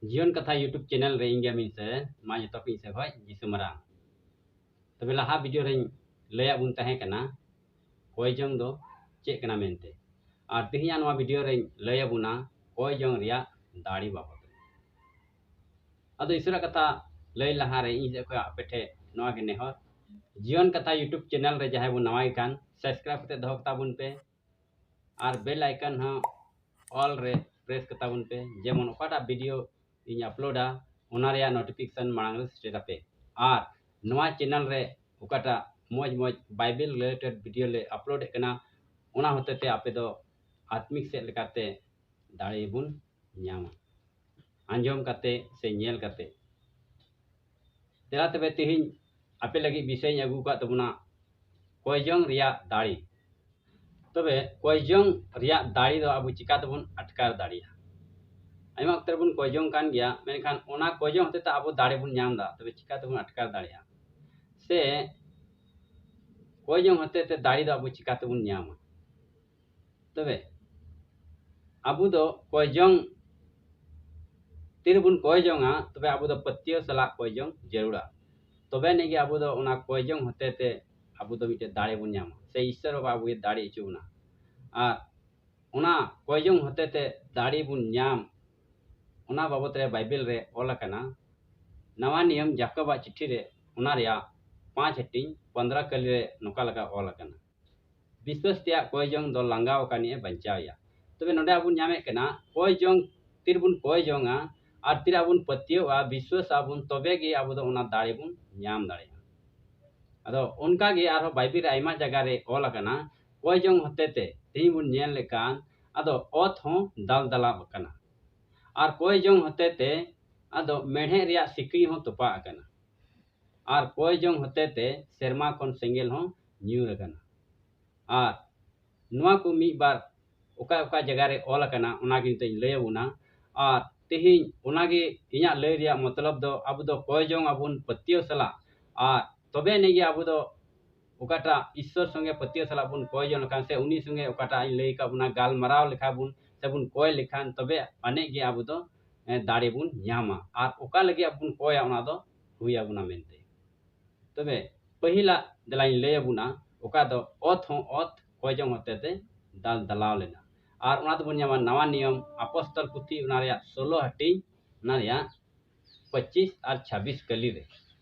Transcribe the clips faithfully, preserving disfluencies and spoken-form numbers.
ᱡᱤᱭᱚᱱ ᱠᱟᱛᱷᱟ YouTube channel ᱨᱮ ᱤᱧ ᱜᱮ ᱟᱹᱵᱤᱱ ᱥᱮ ᱢᱟ ᱡᱚᱛᱚ ᱠᱚ ᱤᱧ ᱥᱮ ᱠᱷᱚᱡ ᱡᱤᱥᱩ ᱢᱟᱨᱟᱝ᱾ ᱛᱚᱵᱮ ᱞᱟᱦᱟ video ᱨᱮᱧ ᱞᱟᱹᱭᱟᱫ ᱵᱚᱱ ᱛᱟᱦᱮᱸ ᱠᱟᱱᱟ ᱠᱚᱭ ᱡᱚᱝ ᱫᱚ ᱪᱮᱫ ᱠᱟᱱᱟ ᱢᱮᱱᱛᱮ, ᱟᱨ ᱛᱮᱦᱮᱧᱟᱜ ᱱᱚᱣᱟ video ᱨᱮᱧ ᱞᱟᱹᱭ ᱟᱵᱚᱱᱟ ᱠᱚᱭ ᱡᱚᱝ ᱨᱮᱭᱟᱜ ᱫᱟᱲᱮ ᱵᱟᱵᱚᱫ ᱨᱮ᱾ ᱟᱫᱚ ᱤᱥᱚᱨᱟᱜ ᱠᱟᱛᱷᱟ ᱞᱟᱹᱭ ᱞᱟᱦᱟ ᱨᱮ ᱤᱧ ᱥᱮᱫ ᱠᱷᱚᱱ ᱟᱯᱮ ᱴᱷᱮᱱ ᱱᱚᱣᱟ ᱜᱮ ᱱᱮᱦᱚᱨ, ᱡᱤᱭᱚᱱ ᱠᱟᱛᱷᱟ YouTube channel ᱨᱮ ᱡᱟᱦᱟᱸᱭ ᱵᱚᱱ ᱱᱟᱣᱟᱭ ᱠᱟᱱ, subscribe ᱠᱟᱛᱮ ᱫᱚᱦᱚ ᱠᱟᱛᱟ ᱵᱚᱱ ᱯᱮ ᱟᱨ bell icon ᱦᱚᱸ all ᱨᱮ press ᱠᱟᱛᱟ ᱵᱚᱱ ᱯᱮ, ᱡᱮᱢᱚᱱ ᱚᱠᱟᱴᱟᱜ video ᱤᱧ uploadᱟ ᱚᱱᱟ ᱨᱮᱭᱟᱜ notification ᱢᱟᱲᱟᱝ ᱨᱮ ᱥᱮᱴᱮᱨ ᱟᱯᱮ᱾ ᱟᱨ ᱱᱚᱣᱟ channel ᱨᱮ ᱚᱠᱟᱴᱟᱜ ᱢᱚᱡᱽ ᱢᱚᱡᱽ Bible related video ᱞᱮ uploadᱮᱫ ᱠᱟᱱᱟ, ᱚᱱᱟ ᱦᱚᱛᱮ ᱛᱮ ᱟᱯᱮ ᱫᱚ ᱟᱛᱢᱤᱠ ᱥᱮᱫ ᱞᱮᱠᱟᱛᱮ ᱫᱟᱲᱮ ᱵᱚᱱ ᱧᱟᱢᱟ, ᱟᱸᱡᱚᱢ ᱠᱟᱛᱮ ᱥᱮ ᱧᱮᱞ ᱠᱟᱛᱮ᱾ ᱫᱮᱞᱟ ᱛᱚᱵᱮ ᱛᱮᱦᱮᱧ ᱟᱯᱮ ᱞᱟᱹᱜᱤᱫ ᱵᱤᱥᱚᱭ ᱤᱧ ᱟᱹᱜᱩ ᱟᱠᱟᱫ ᱛᱟᱵᱚᱱᱟ ᱠᱚᱭ ᱡᱚᱝ ᱨᱮᱭᱟᱜ ᱫᱟᱲᱮ᱾ ᱛᱚᱵᱮ ᱠᱚᱭ ᱡᱚᱝ ᱨᱮᱭᱟᱜ ᱫᱟᱲᱮ ᱫᱚ ᱟᱵᱚ ᱪᱤᱠᱟ ᱛᱮᱵᱚᱱ ᱟᱴᱠᱟᱨ ᱫᱟᱲᱮᱭᱟᱜᱼᱟ? ᱟᱭᱢᱟ ᱚᱠᱛᱮ ᱨᱮᱵᱚᱱ ᱠᱚᱭ ᱡᱚᱝ ᱠᱟᱱ ᱜᱮᱭᱟ, ᱢᱮᱱᱠᱷᱟᱱ ᱚᱱᱟ ᱠᱚᱭ ᱡᱚᱝ ᱦᱚᱛᱮ ᱛᱮ ᱟᱵᱚ ᱫᱟᱲᱮ ᱵᱚᱱ ᱧᱟᱢ ᱮᱫᱟ᱾ ᱛᱚᱵᱮ ᱪᱤᱠᱟ ᱛᱮᱵᱚᱱ ᱟᱴᱠᱟᱨ ᱫᱟᱲᱮᱭᱟᱜᱼᱟ? ᱥᱮ ᱠᱚᱭ ᱡᱚᱝ ᱦᱚᱛᱮ ᱛᱮ ᱫᱟᱲᱮ ᱫᱚ ᱟᱵᱚ ᱪᱤᱠᱟ ᱛᱮᱵᱚᱱ ᱧᱟᱢᱟ? ᱛᱚᱵᱮ ᱟᱵᱚ ᱫᱚ ᱠᱚᱭ ᱡᱚᱝ ᱛᱤᱨᱮᱵᱚᱱ ᱠᱚᱭ ᱡᱚᱝᱟ, ᱛᱚᱵᱮ ᱟᱵᱚ ᱫᱚ ᱯᱟᱹᱛᱭᱟᱹᱣ ᱥᱟᱞᱟᱜ ᱠᱚᱭ ᱡᱚᱝ ᱡᱟᱹᱨᱩᱲᱟ᱾ ᱛᱚᱵᱮ ᱟᱹᱱᱤᱡ ᱜᱮ ᱟᱵᱚ ᱫᱚ ᱚᱱᱟ ᱠᱚᱭ ᱡᱚᱝ ᱦᱚᱛᱮ ᱛᱮ ᱟᱵᱚ ᱫᱚ ᱢᱤᱫᱴᱮᱱ ᱫᱟᱲᱮ ᱵᱚᱱ ᱧᱟᱢᱟ, ᱥᱮ ᱤᱥᱥᱚᱨ ᱵᱟᱵᱟ ᱟᱵᱚᱭ ᱫᱟᱲᱮ ᱦᱚᱪᱚ ᱵᱚᱱᱟ᱾ ᱟᱨ ᱚᱱᱟ ᱠᱚᱭ ᱡᱚᱝ ᱦᱚᱛᱮ ᱛᱮ ᱫᱟᱲᱮ ᱵᱚᱱ ᱧᱟᱢ, ᱚᱱᱟ ᱵᱟᱵᱚᱛ ᱨᱮ ᱵᱟᱭᱵᱮᱞ ᱨᱮ ᱚᱞ ᱟᱠᱟᱱᱟ᱾ ᱱᱟᱣᱟ ᱱᱤᱭᱚᱢ ᱡᱟᱠᱚᱵᱟᱜ ᱪᱤᱴᱷᱤ ᱨᱮ, ᱚᱱᱟ ᱨᱮᱭᱟᱜ ᱯᱟᱸᱪ ᱦᱟᱹᱴᱤᱧ ᱯᱚᱱᱫᱽᱨᱚ ᱠᱟᱹᱞᱤ ᱨᱮ ᱱᱚᱝᱠᱟ ᱞᱮᱠᱟ ᱚᱞ ᱟᱠᱟᱱᱟ, ᱵᱤᱥᱣᱟᱹᱥ ᱛᱮᱭᱟᱜ ᱠᱚᱭ ᱡᱚᱝ ᱫᱚ ᱞᱟᱸᱜᱟᱣ ᱟᱠᱟᱱᱤᱡ ᱮ ᱵᱟᱧᱪᱟᱣᱮᱭᱟ᱾ ᱛᱚᱵᱮ ᱱᱚᱰᱮ ᱟᱵᱚ ᱧᱟᱢᱮᱫ ᱠᱟᱱᱟ, ᱠᱚᱭ ᱡᱚᱝ ᱛᱤᱨᱮᱵᱚᱱ ᱠᱚᱭ ᱡᱚᱝᱟ ᱟᱨ ᱛᱤᱨᱮ ᱟᱵᱚᱱ ᱯᱟᱹᱛᱭᱟᱹᱣᱟ, ᱵᱤᱥᱣᱟᱹᱥ ᱟᱵᱚᱱ, ᱛᱚᱵᱮ ᱜᱮ ᱟᱵᱚ ᱫᱚ ᱚᱱᱟ ᱫᱟᱲᱮ ᱵᱚᱱ ᱧᱟᱢ ᱫᱟᱲᱮᱭᱟᱜᱼᱟ᱾ ᱟᱫᱚ ᱚᱱᱠᱟ ᱜᱮ ᱟᱨᱦᱚᱸ ᱵᱟᱭᱵᱮᱞ ᱨᱮ ᱟᱭᱢᱟ ᱡᱟᱭᱜᱟ ᱨᱮ ᱚᱞ ᱟᱠᱟᱱᱟ, ᱠᱚᱭ ᱡᱚᱝ ᱦᱚᱛᱮ ᱛᱮ ᱛᱮᱦᱮᱧ ᱵᱚᱱ ᱧᱮᱞ ᱞᱮᱠᱷᱟᱱ ᱟᱫᱚ ᱚᱛ ᱦᱚᱸ ᱫᱟᱞ ᱫᱟᱞᱟᱵ ᱟᱠᱟᱱᱟ᱾ ᱟᱨ ᱠᱚᱭ ᱡᱚᱝ ᱦᱚᱛᱮ ᱛᱮ ᱟᱫᱚ ᱢᱮᱲᱦᱮᱫ ᱨᱮᱭᱟᱜ ᱥᱤᱠᱲᱤ ᱦᱚᱸ ᱛᱚᱯᱟᱜ ᱟᱠᱟᱱᱟ᱾ ᱟᱨ ᱠᱚᱭ ᱡᱚᱝ ᱦᱚᱛᱮ ᱛᱮ ᱥᱮᱨᱢᱟ ᱠᱷᱚᱱ ᱥᱮᱸᱜᱮᱞ ᱦᱚᱸ ᱧᱩᱨ ᱟᱠᱟᱱᱟ᱾ ᱟᱨ ᱱᱚᱣᱟ ᱠᱚ ᱢᱤᱫ ᱵᱟᱨ ᱚᱠᱟ ᱚᱠᱟ ᱡᱟᱭᱜᱟ ᱨᱮ ᱚᱞ ᱟᱠᱟᱱᱟ, ᱚᱱᱟ ᱜᱮ ᱱᱤᱛᱚᱜ ᱤᱧ ᱞᱟᱹᱭ ᱟᱵᱚᱱᱟ᱾ ᱟᱨ ᱛᱮᱦᱮᱧ ᱚᱱᱟ ᱜᱮ ᱤᱧᱟᱹᱜ ᱞᱟᱹᱭ ᱨᱮᱭᱟᱜ ᱢᱚᱛᱞᱚᱵ ᱫᱚ, ᱟᱵᱚ ᱫᱚ ᱠᱚᱭ ᱡᱚᱝ ᱟᱵᱚᱱ ᱯᱟᱹᱛᱭᱟᱹᱣ ᱥᱟᱞᱟᱜ, ᱟᱨ ᱛᱚᱵᱮ ᱟᱹᱱᱤᱡ ᱜᱮ ᱟᱵᱚ ᱫᱚ ᱚᱠᱟᱴᱟᱜ ᱤᱥᱥᱚᱨ ᱥᱚᱸᱜᱮ ᱯᱟᱹᱛᱭᱟᱹᱣ ᱥᱟᱞᱟᱜ ᱵᱚᱱ ᱠᱚᱭ ᱡᱚᱝ ᱞᱮᱠᱷᱟᱱ, ᱥᱮ ᱩᱱᱤ ᱥᱚᱸᱜᱮ ᱚᱠᱟᱴᱟᱜ ᱤᱧ ᱞᱟᱹᱭ ᱟᱠᱟᱫ ᱵᱚᱱᱟ ᱜᱟᱞᱢᱟᱨᱟᱣ ᱞᱮᱠᱷᱟᱱ ᱵᱚᱱ, ᱥᱮ ᱵᱚᱱ ᱠᱚᱭ ᱞᱮᱠᱷᱟᱱ, ᱛᱚᱵᱮ ᱟᱹᱱᱤᱡ ᱜᱮ ᱟᱵᱚ ᱫᱚ ᱫᱟᱲᱮ ᱵᱚᱱ ᱧᱟᱢᱟ, ᱟᱨ ᱚᱠᱟ ᱞᱟᱹᱜᱤᱫ ᱟᱵᱚ ᱵᱚᱱ ᱠᱚᱭᱟ ᱚᱱᱟ ᱫᱚ ᱦᱩᱭ ᱟᱵᱚᱱᱟ ᱢᱮᱱᱛᱮ᱾ ᱛᱚᱵᱮ ᱯᱟᱹᱦᱤᱞᱟᱜ ᱫᱮᱞᱟᱧ ᱞᱟᱹᱭ ᱟᱵᱚᱱᱟ, ᱚᱠᱟ ᱫᱚ ᱚᱛ ᱦᱚᱸ ᱚᱛ ᱠᱚᱭ ᱡᱚᱝ ᱦᱚᱛᱮᱛᱮ ᱫᱟᱞ ᱫᱟᱞᱟᱣ ᱞᱮᱱᱟ᱾ ᱟᱨ ᱚᱱᱟ ᱫᱚᱵᱚᱱ ᱧᱟᱢᱟ ᱱᱟᱣᱟ ᱱᱤᱭᱚᱢ ᱟᱯᱚᱥᱛᱚᱞ ᱯᱩᱛᱷᱤ, ᱚᱱᱟ ᱨᱮᱭᱟᱜ ᱥᱳᱞᱳ ᱦᱟᱹᱴᱤᱧ, ᱚᱱᱟ ᱨᱮᱭᱟᱜ ᱯᱚᱸᱪᱤᱥ ᱟᱨ ᱪᱷᱟᱵᱵᱤᱥ ᱠᱟᱹᱞᱤ ᱨᱮ,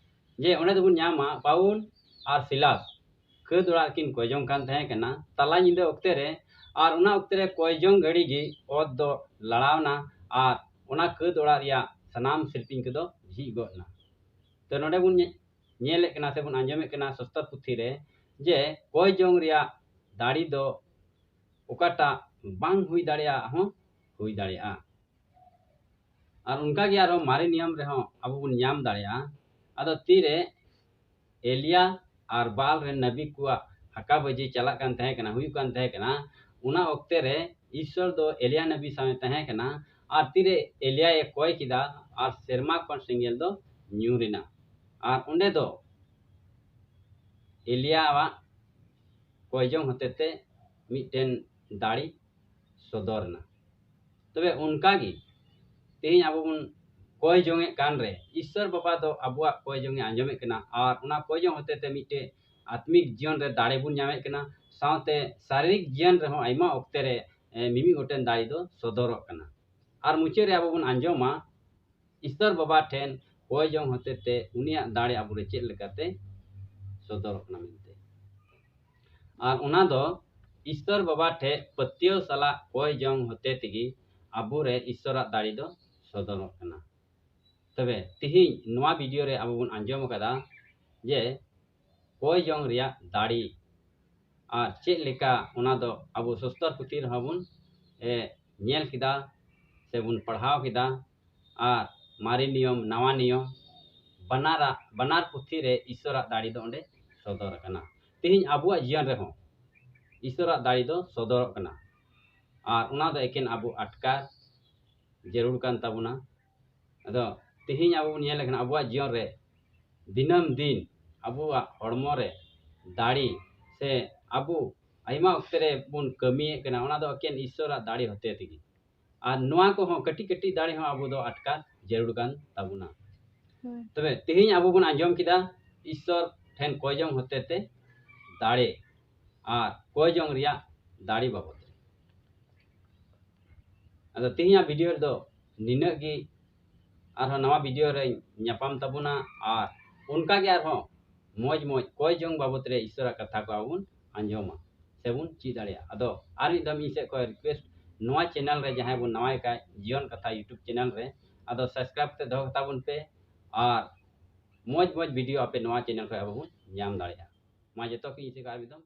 ᱡᱮ ᱚᱸᱰᱮ ᱫᱚᱵᱚᱱ ᱧᱟᱢᱟ ᱯᱟᱣᱩᱞ ᱟᱨ ᱥᱤᱞᱟᱥ ᱠᱷᱟᱹᱫᱽ ᱚᱲᱟᱜ ᱨᱮᱠᱤᱱ ᱠᱚᱭ ᱡᱚᱝ ᱠᱟᱱ ᱛᱟᱦᱮᱸ ᱠᱟᱱᱟ ᱛᱟᱞᱟ ᱧᱤᱫᱟᱹ ᱚᱠᱛᱮ ᱨᱮ, ᱟᱨ ᱚᱱᱟ ᱚᱠᱛᱮ ᱨᱮ ᱠᱚᱭ ᱡᱚᱝ ᱜᱷᱟᱹᱲᱤ ᱜᱮ ᱚᱛ ᱫᱚ ᱞᱟᱲᱟᱣᱱᱟ ᱟᱨ ᱚᱱᱟ ᱠᱷᱟᱹᱫᱽ ᱚᱲᱟᱜ ᱨᱮᱭᱟᱜ ᱥᱟᱱᱟᱢ ᱥᱤᱞᱯᱤᱧ ᱠᱚᱫᱚ ᱡᱷᱤᱡ ᱜᱚᱫ ᱮᱱᱟ᱾ ᱛᱚ ᱱᱚᱰᱮ ᱵᱚᱱ ᱧᱮ-, ᱧᱮᱞᱮᱫ ᱠᱟᱱᱟ ᱥᱮᱵᱚᱱ ᱟᱸᱡᱚᱢᱮᱫ ᱠᱟᱱᱟ ᱥᱚᱥᱛᱚᱨ ᱯᱩᱛᱷᱤ ᱨᱮ ᱡᱮ ᱠᱚᱭ ᱡᱚᱝ ᱨᱮᱭᱟᱜ ᱫᱟᱲᱮ ᱫᱚ ᱚᱠᱟᱴᱟᱜ ᱵᱟᱝ ᱦᱩᱭ ᱫᱟᱲᱮᱭᱟᱜ ᱦᱚᱸ ᱦᱩᱭ ᱫᱟᱲᱮᱭᱟᱜᱼᱟ᱾ ᱟᱨ ᱚᱱᱠᱟᱜᱮ ᱟᱨᱦᱚᱸ ᱢᱟᱨᱮ ᱱᱤᱭᱚᱢ ᱨᱮᱦᱚᱸ ᱟᱵᱚ ᱵᱚᱱ ᱧᱟᱢ ᱫᱟᱲᱮᱭᱟᱜᱼᱟ᱾ ᱟᱫᱚ ᱛᱤᱨᱮ ᱮᱞᱤᱭᱟ ᱟᱨ ᱵᱟᱞ ᱨᱮᱱ ᱱᱟᱵᱤ ᱠᱚᱣᱟᱜ ᱦᱟᱠᱟᱵᱟᱹᱡᱤ ᱪᱟᱞᱟᱜ ᱠᱟᱱ ᱛᱟᱦᱮᱸ ᱠᱟᱱᱟ, ᱦᱩᱭᱩᱜ ᱠᱟᱱ ᱛᱟᱦᱮᱸ ᱠᱟᱱᱟ, ᱚᱱᱟ ᱚᱠᱛᱮ ᱨᱮ ᱤᱥᱥᱚᱨ ᱫᱚ ᱮᱞᱤᱭᱟ ᱱᱟᱵᱤ ᱥᱟᱶᱮ ᱛᱟᱦᱮᱸ ᱠᱟᱱᱟ᱾ ᱟᱨ ᱛᱤᱨᱮ ᱮᱞᱤᱭᱟᱭ ᱠᱚᱭ ᱠᱮᱫᱟ ᱟᱨ ᱥᱮᱨᱢᱟ ᱠᱷᱚᱱ ᱥᱮᱸᱜᱮᱞ ᱫᱚ ᱧᱩᱨ ᱮᱱᱟ, ᱟᱨ ᱚᱸᱰᱮ ᱫᱚ ᱮᱞᱤᱭᱟᱣᱟᱜ ᱠᱚᱭ ᱡᱚᱝ ᱦᱚᱛᱮᱛᱮ ᱢᱤᱫᱴᱮᱱ ᱫᱟᱲᱮ ᱥᱚᱫᱚᱨ ᱮᱱᱟ᱾ ᱛᱚᱵᱮ ᱚᱱᱠᱟᱜᱮ ᱛᱮᱦᱮᱧ ᱟᱵᱚ ᱵᱚᱱ ᱠᱚᱭ ᱡᱚᱝᱮᱫ ᱠᱟᱱ ᱨᱮ ᱤᱥᱥᱚᱨ ᱵᱟᱵᱟ ᱫᱚ ᱟᱵᱚᱣᱟᱜ ᱠᱚᱭ ᱡᱚᱝ ᱮ ᱟᱸᱡᱚᱢᱮᱫ ᱠᱟᱱᱟ, ᱟᱨ ᱚᱱᱟ ᱠᱚᱭ ᱡᱚᱝ ᱦᱚᱛᱮᱛᱮ ᱢᱤᱫᱴᱮᱡ ᱟᱛᱢᱤᱠ ᱡᱤᱭᱚᱱ ᱨᱮ ᱫᱟᱲᱮ ᱵᱚᱱ ᱧᱟᱢᱮᱫ ᱠᱟᱱᱟ, ᱥᱟᱶᱛᱮ ᱥᱟᱨᱤᱨᱤᱠ ᱡᱤᱭᱚᱱ ᱨᱮᱦᱚᱸ ᱟᱭᱢᱟ ᱚᱠᱛᱮ ᱨᱮ, ᱮ, ᱢᱤᱢᱤᱫ ᱜᱚᱴᱮᱱ ᱫᱟᱲᱮ ᱫᱚ ᱥᱚᱫᱚᱨᱚᱜ ᱠᱟᱱᱟ᱾ ᱟᱨ ᱢᱩᱪᱟᱹᱫ ᱨᱮ ᱟᱵᱚ ᱵᱚᱱ ᱟᱸᱡᱚᱢᱟ ᱤᱥᱥᱚᱨ ᱵᱟᱵᱟ ᱴᱷᱮᱱ ᱠᱚᱭ ᱡᱚᱝ ᱦᱚᱛᱮᱛᱮ ᱩᱱᱤᱭᱟᱜ ᱫᱟᱲᱮ ᱟᱵᱚᱨᱮ ᱪᱮᱫ ᱞᱮᱠᱟᱛᱮ ᱥᱚᱫᱚᱨᱚᱜ ᱠᱟᱱᱟ ᱢᱮᱱᱛᱮ᱾ ᱟᱨ ᱚᱱᱟ ᱫᱚ ᱤᱥᱥᱚᱨ ᱵᱟᱵᱟ ᱴᱷᱮᱱ ᱯᱟᱹᱛᱭᱟᱹᱣ ᱥᱟᱞᱟᱜ ᱠᱚᱭ ᱡᱚᱝ ᱦᱚᱛᱮ ᱛᱮᱜᱮ ᱟᱵᱚᱨᱮ ᱤᱥᱥᱚᱨᱟᱜ ᱫᱟᱲᱮ ᱫᱚ ᱥᱚᱫᱚᱨᱚᱜ ᱠᱟᱱᱟ᱾ ᱛᱚᱵᱮ ᱛᱤᱦᱤᱧ ᱱᱚᱣᱟ ᱵᱷᱤᱰᱤᱭᱳ ᱨᱮ ᱟᱵᱚ ᱵᱚᱱ ᱟᱸᱡᱚᱢ ᱟᱠᱟᱫᱟ ᱡᱮ ᱠᱚᱭ ᱡᱚᱝ ᱨᱮᱭᱟᱜ ᱫᱟᱲᱮ, ᱟᱨ ᱪᱮᱫ ᱞᱮᱠᱟ ᱚᱱᱟ ᱫᱚ ᱟᱵᱚ ᱥᱚᱥᱛᱚᱨ ᱯᱩᱛᱷᱤ ᱨᱮᱦᱚᱸ ᱵᱚᱱ, ᱮ, ᱧᱮᱞ ᱠᱮᱫᱟ ᱥᱮ ᱵᱚᱱ ᱯᱟᱲᱦᱟᱣ ᱠᱮᱫᱟ᱾ ᱟᱨ ᱢᱟᱨᱮ ᱱᱤᱭᱚᱢ, ᱱᱟᱣᱟ ᱱᱤᱭᱚᱢ, ᱵᱟᱱᱟᱨᱟᱜ, ᱵᱟᱱᱟᱨ ᱯᱩᱛᱷᱤ ᱨᱮ ᱤᱥᱥᱚᱨᱟᱜ ᱫᱟᱲᱮ ᱫᱚ ᱚᱸᱰᱮ ᱥᱚᱫᱚᱨ ᱟᱠᱟᱱᱟ᱾ ᱛᱮᱦᱮᱧ ᱟᱵᱚᱣᱟᱜ ᱡᱤᱭᱚᱱ ᱨᱮᱦᱚᱸ ᱤᱥᱥᱚᱨᱟᱜ ᱫᱟᱲᱮ ᱫᱚ ᱥᱚᱫᱚᱨᱚᱜ ᱠᱟᱱᱟ, ᱟᱨ ᱚᱱᱟ ᱫᱚ ᱮᱠᱮᱱ ᱟᱵᱚ ᱟᱴᱠᱟᱨ ᱡᱟᱹᱨᱩᱲ ᱠᱟᱱ ᱛᱟᱵᱚᱱᱟ᱾ ᱟᱫᱚ ᱛᱮᱦᱮᱧ ᱟᱵᱚ ᱵᱚᱱ ᱧᱮᱞ ᱞᱮᱠᱷᱟᱱ ᱟᱵᱚᱣᱟᱜ ᱡᱤᱭᱚᱱ ᱨᱮ ᱫᱤᱱᱟᱹᱢ ᱫᱤᱱ ᱟᱵᱚᱣᱟᱜ ᱦᱚᱲᱢᱚ ᱨᱮ ᱫᱟᱲᱮ ᱥᱮ ᱟᱵᱚ ᱟᱭᱢᱟ ᱚᱠᱛᱮ ᱨᱮ ᱵᱚᱱ ᱠᱟᱹᱢᱤᱭᱮᱫ ᱠᱟᱱᱟ, ᱚᱱᱟ ᱫᱚ ᱮᱠᱮᱱ ᱤᱥᱥᱚᱨᱟᱜ ᱫᱟᱲᱮ ᱦᱚᱛᱮ ᱛᱮᱜᱮ᱾ ᱟᱨ ᱱᱚᱣᱟ ᱠᱚᱦᱚᱸ ᱠᱟᱹᱴᱤᱡ ᱠᱟᱹᱴᱤᱡ ᱫᱟᱲᱮ ᱦᱚᱸ ᱟᱵᱚ ᱫᱚ ᱟᱴᱠᱟᱨ ᱡᱟᱹᱨᱩᱲ ᱠᱟᱱ ᱛᱟᱵᱚᱱᱟ᱾ ᱛᱚᱵᱮ ᱛᱮᱦᱮᱧ ᱟᱵᱚ ᱵᱚᱱ ᱟᱸᱡᱚᱢ ᱠᱮᱫᱟ ᱤᱥᱥᱚᱨ ᱴᱷᱮᱱ ᱠᱚᱭ ᱡᱚᱝ ᱦᱚᱛᱮᱛᱮ ᱫᱟᱲᱮ ᱟᱨ ᱠᱚᱭ ᱡᱚᱝ ᱨᱮᱭᱟᱜ ᱫᱟᱲᱮ ᱵᱟᱵᱚᱫ ᱨᱮ᱾ ᱟᱫᱚ ᱛᱮᱦᱮᱧᱟᱜ ᱵᱷᱤᱰᱤᱭᱳ ᱨᱮᱫᱚ ᱱᱤᱱᱟᱹᱜ ᱜᱮ᱾ ᱟᱨᱦᱚᱸ ᱱᱟᱣᱟ ᱵᱷᱤᱰᱤᱭᱳ ᱨᱮᱧ ᱧᱟᱯᱟᱢ ᱛᱟᱵᱚᱱᱟ ᱟᱨ ᱚᱱᱠᱟ ᱜᱮ ᱟᱨᱦᱚᱸ ᱢᱚᱡᱽ ᱢᱚᱡᱽ ᱠᱚᱭ ᱡᱚᱝ ᱵᱟᱵᱚᱫ ᱨᱮ ᱤᱥᱥᱚᱨᱟᱜ ᱠᱟᱛᱷᱟ ᱠᱚ ᱟᱵᱚ ᱵᱚᱱ ᱟᱸᱡᱚᱢᱟ ᱥᱮᱵᱚᱱ ᱪᱮᱫ ᱫᱟᱲᱮᱭᱟᱜᱼᱟ᱾ ᱟᱫᱚ ᱟᱨ ᱢᱤᱫ ᱫᱷᱟᱣ ᱤᱧ ᱥᱮᱫ ᱠᱷᱚᱱ ᱨᱤᱠᱩᱭᱮᱥᱴ, ᱱᱚᱣᱟ ᱪᱮᱱᱮᱞ ᱨᱮ ᱡᱟᱦᱟᱸᱭ ᱵᱚᱱ ᱱᱟᱣᱟᱭ ᱠᱷᱟᱡ ᱡᱤᱭᱚᱱ ᱠᱟᱛᱷᱟ YouTube ᱪᱮᱱᱮᱞ ᱨᱮ, ᱟᱫᱚ ᱥᱟᱵᱥᱠᱨᱟᱭᱤᱵ ᱠᱟᱛᱮ ᱫᱚᱦᱚ ᱠᱟᱛᱟ ᱵᱚᱱ ᱯᱮ ᱟᱨ ᱢᱚᱡᱽ ᱢᱚᱡᱽ ᱵᱷᱤᱰᱤᱭᱳ ᱟᱯᱮ ᱱᱚᱣᱟ ᱪᱮᱱᱮᱞ ᱠᱷᱚᱱ ᱟᱵᱚ ᱵᱚᱱ ᱧᱟᱢ ᱫᱟᱲᱮᱭᱟᱜᱼᱟ᱾ ᱢᱟ ᱡᱚᱛᱚ ᱠᱚ ᱤᱧ ᱥᱮᱫ ᱠᱷᱚᱱ ᱟᱨ ᱢᱤᱫ ᱫᱷᱟᱣ